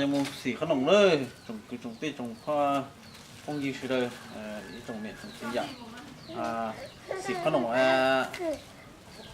Mus xim qhob noom lawm, tsoom kwv tsoom tij tsoom phooj ywg sawv daws, ib tsoom niam tsoom txiv yom. Xim qhob noom,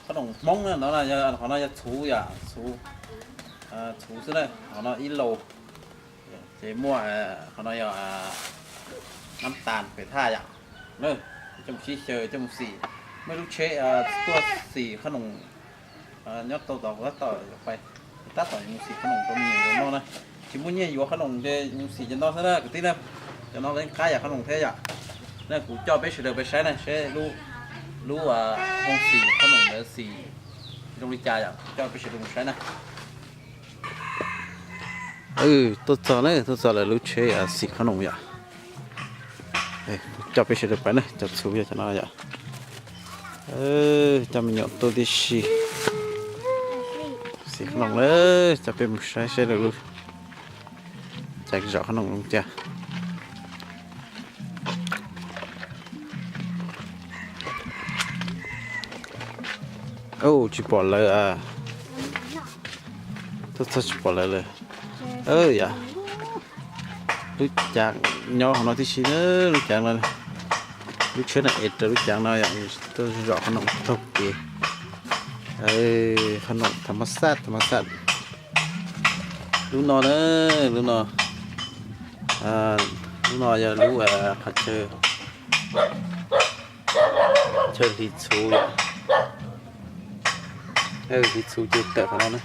qhob noom Hmoob na, no yog, qhov no yog txhuv yom, txhuv, txhuv xwb na, qhov no ib laus. Ces muaj qhov no yog nab tas pem thaj yom. Coj mus sib xyaw coj mus xim, muaj lub tsheb tuaj xim qhob noom nyob tau tod, kuv tab tom, tab tom yuav mus xim qhob noom rau me nyuam noj na. Tsis muaj nyiaj yuav qhob noom ces mus xim cov no xwb na kwv tij na. Cov no yeej qab yam qhob noom thiab yom. Na kuv coj peb sawv daws pais saib na, saib lub, lub hoo xim qhob noom ntawd xim zoo li cas yom, coj peb sawv daws mus saib na. Tuaj txog na, tuaj txog lawv lub tsheb xim qhob noom yom. Coj peb sawv daws pais na, cov txhuv yog cov no yom. Coj me nyuam tuaj tib si. Xim qhob noom na, coj peb mus saib saib lawv lub, cas zom qhob noom zoo cas. Tsis pom lawv, tuaj txog tsis pom lawv lawm. Yam, lub cav nyob hauv no tib si na, lub cav no, lub tsheb no ev raws lub cav no yom, tuaj zom qhob noom taug kev. Qhob noom tham mas xaj tham mas xaj. Lub no na, lub no, lub no yog lub qhov chaw, chaw hliv txhuv, hliv txhuv ces tawm qhov no na.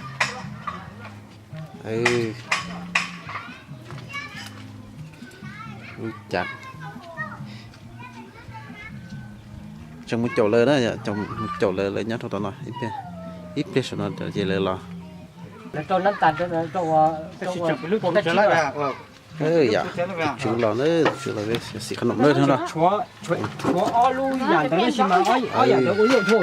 Lub cav tseem mus caum lawv na, mus caum lawv, lawv nyob rau tom no, ib pliag saum no ces lawv los. Yam, tus tswv los na, tus tswv los peb xim qhob noom na no. Tshuav ob lub yam ntawd tab sis mas ob yam ntawd ua nyuaj dhau.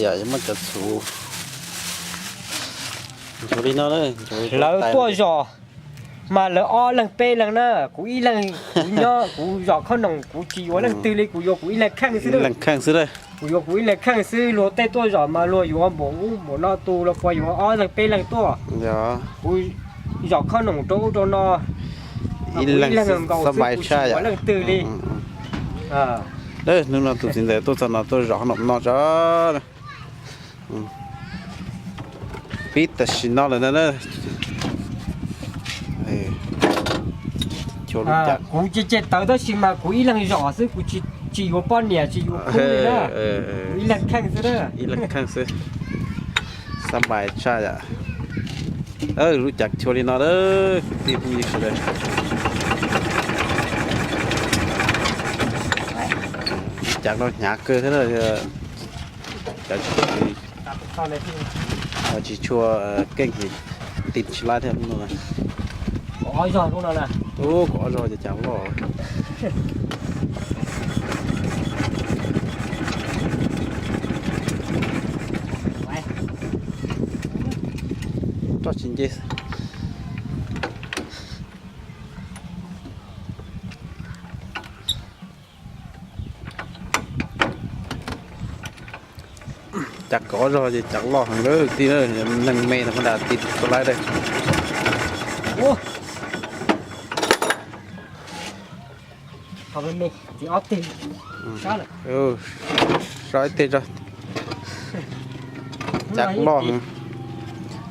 Yam, muaj cov txhuv, txhuv li no, lawv tuaj zom mas lawv ob leeg peb leeg na, kuv ib leeg kuv nyob kuv zom qhob noom kuv tsis yuav leej twg li, kuv yuav kuv ib leeg kheej xwb. Leeg kheej xwb. Kuv yuav kuv ib leeg kheej xwb, luag tej tuaj zom mas luag yuav npaum ub npaum no, tus los puas yuav ob leeg peb leeg tuaj. Kuv zom qhob noom rau ub rau no, ib leeg nkaus xwb, kuv tsis yuav leej twg li. Hnub no tus txiv ntxawm tuaj txog no tuaj zom qhob noom no tso. Pib tam sim no lawm na. Kuv ces ces tawv tab sis mas kuv ib leeg zom xwb, kuv tsis yuav poj niam tsis yuav khub li na. Kuv ib leeg kheej xwb na. Ib leeg kheej xwb. Xab npais tshaj yam. Lub cav chua li no, kwv tij phooj ywg sawv daws. Cav no hnyav kawg thiab na. Cav tsis, tsis tshua keej ces ti tsis laib thiab no. Ub, kaum ob zaug ces cav loj. Roj tsis nce. Cav kaum ob zaug ces cav loj heev lawm kwv tij, neeg me no mas ti tsis tau laib dab. Sab ib teg tso. Cav loj heev.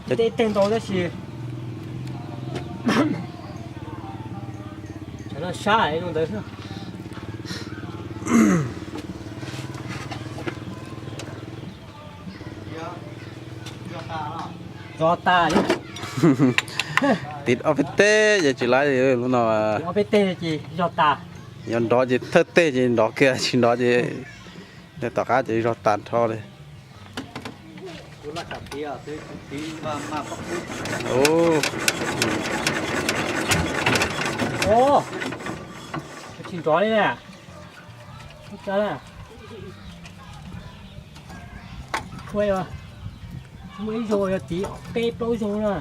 Tej teg ntau tab sis sab zoo ntawd. Zog tas. Ti ob peb teg ces tsis laib li lub no. Ob peb teg ces zog tas. Yog nrov ces thawj teg ces nrov kiag, tsis nrov ces tom qab ces zog tas nrho li. Tsis nrov li na. Muaj ib zaug yog tiv peb plaub zaug na.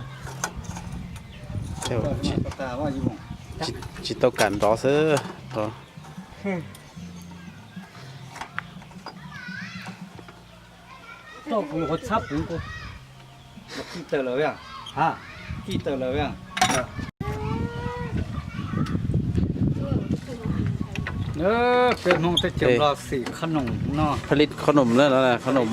Tsis tau kam nrov xwb. Peb Hmoob teb chaws Nplog xim qhob noom no. Pha li qhob noom na, qhob noom.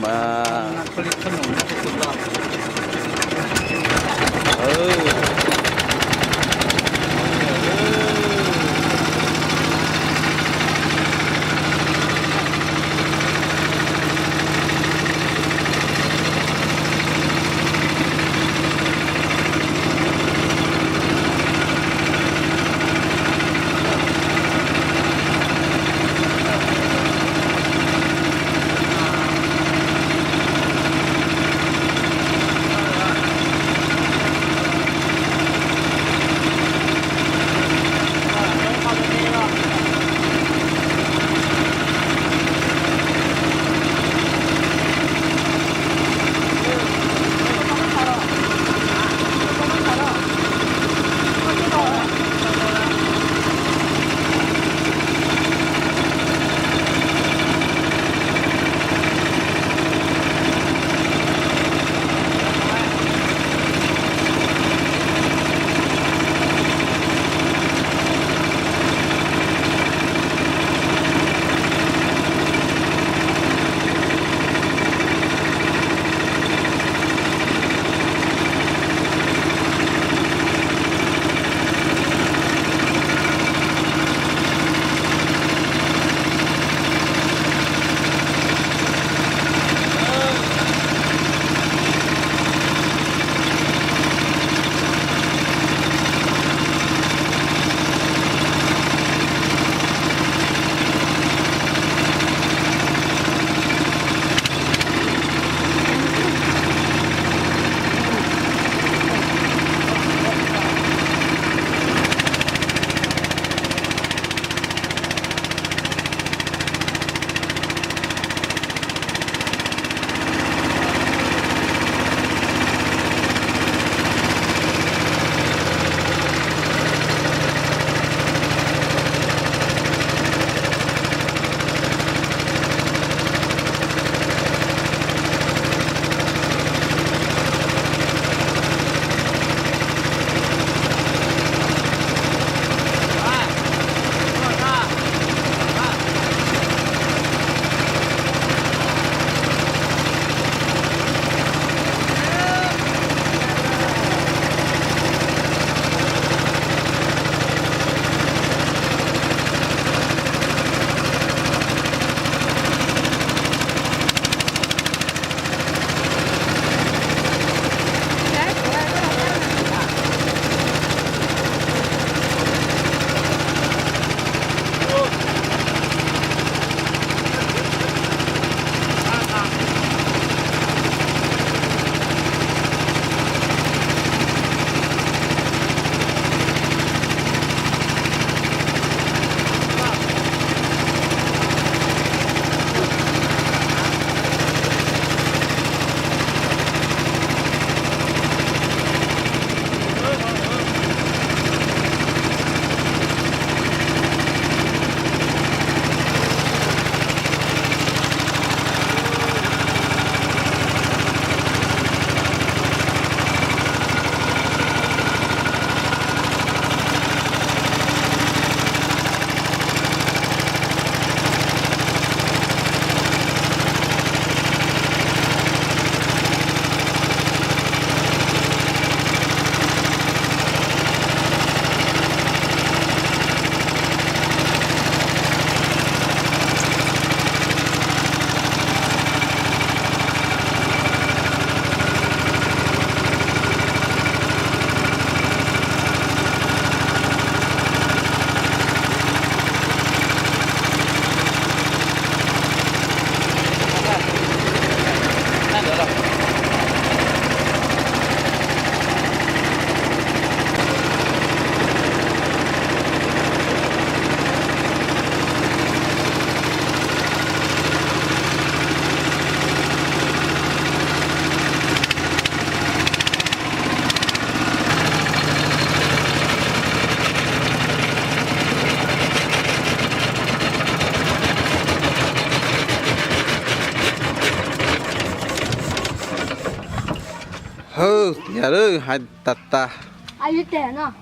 Tiag lawm, hais tas tas.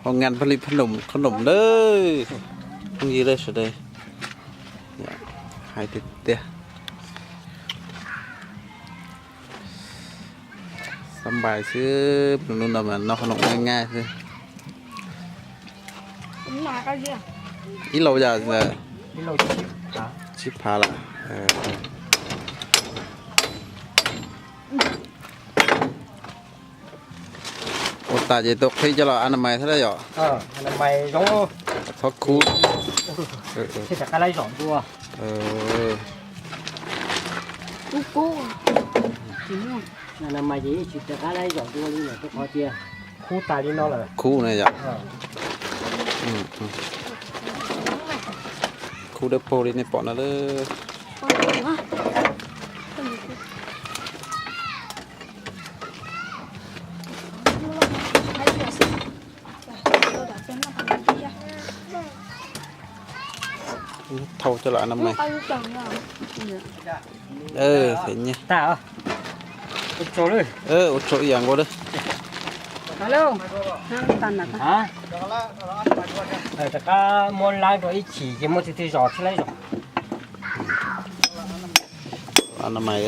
Hauv ngan paj li phaj num khob num lawm. Phooj ywg lawm sawv daws, hais tiag tiag. Xab npais xwb, hnub no mas noj khob num nyaj nyaj xwb. Ib lauj yam tsib phav lawm. Ua tas ces tau qhib coj los a na mais thiab yom. Thov khub. Khub na yom. Khub dawb paug li nej pom no lawm. Thau coj los a na mais. Ua tsaug ib yam nkaus lawm. Rov qab muab lab rau ib chim ces muab txhij txhij zos txhij laib zos. A na mais.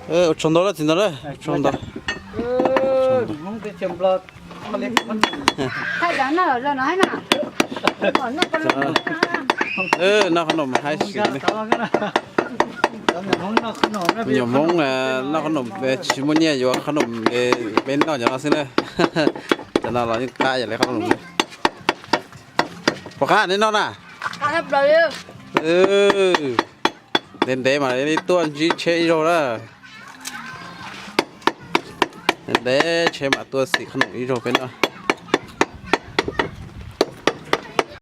Ua tsaug ntau lawm txiv ntau lawm, ua tsaug ntau. Noj khob num haib sim. Me nyuam Hmoob noj khob num tsis muaj nyiaj yuav khob num, peb noj cov no xwb na. Cov no los yeej qab yam li khob num. Puas qab nej noj na? Ntev ntev mas li tuaj ntsib tsheb ib zaug na. Ntev tsheb mas tuaj xim khob num ib zaug peb noj.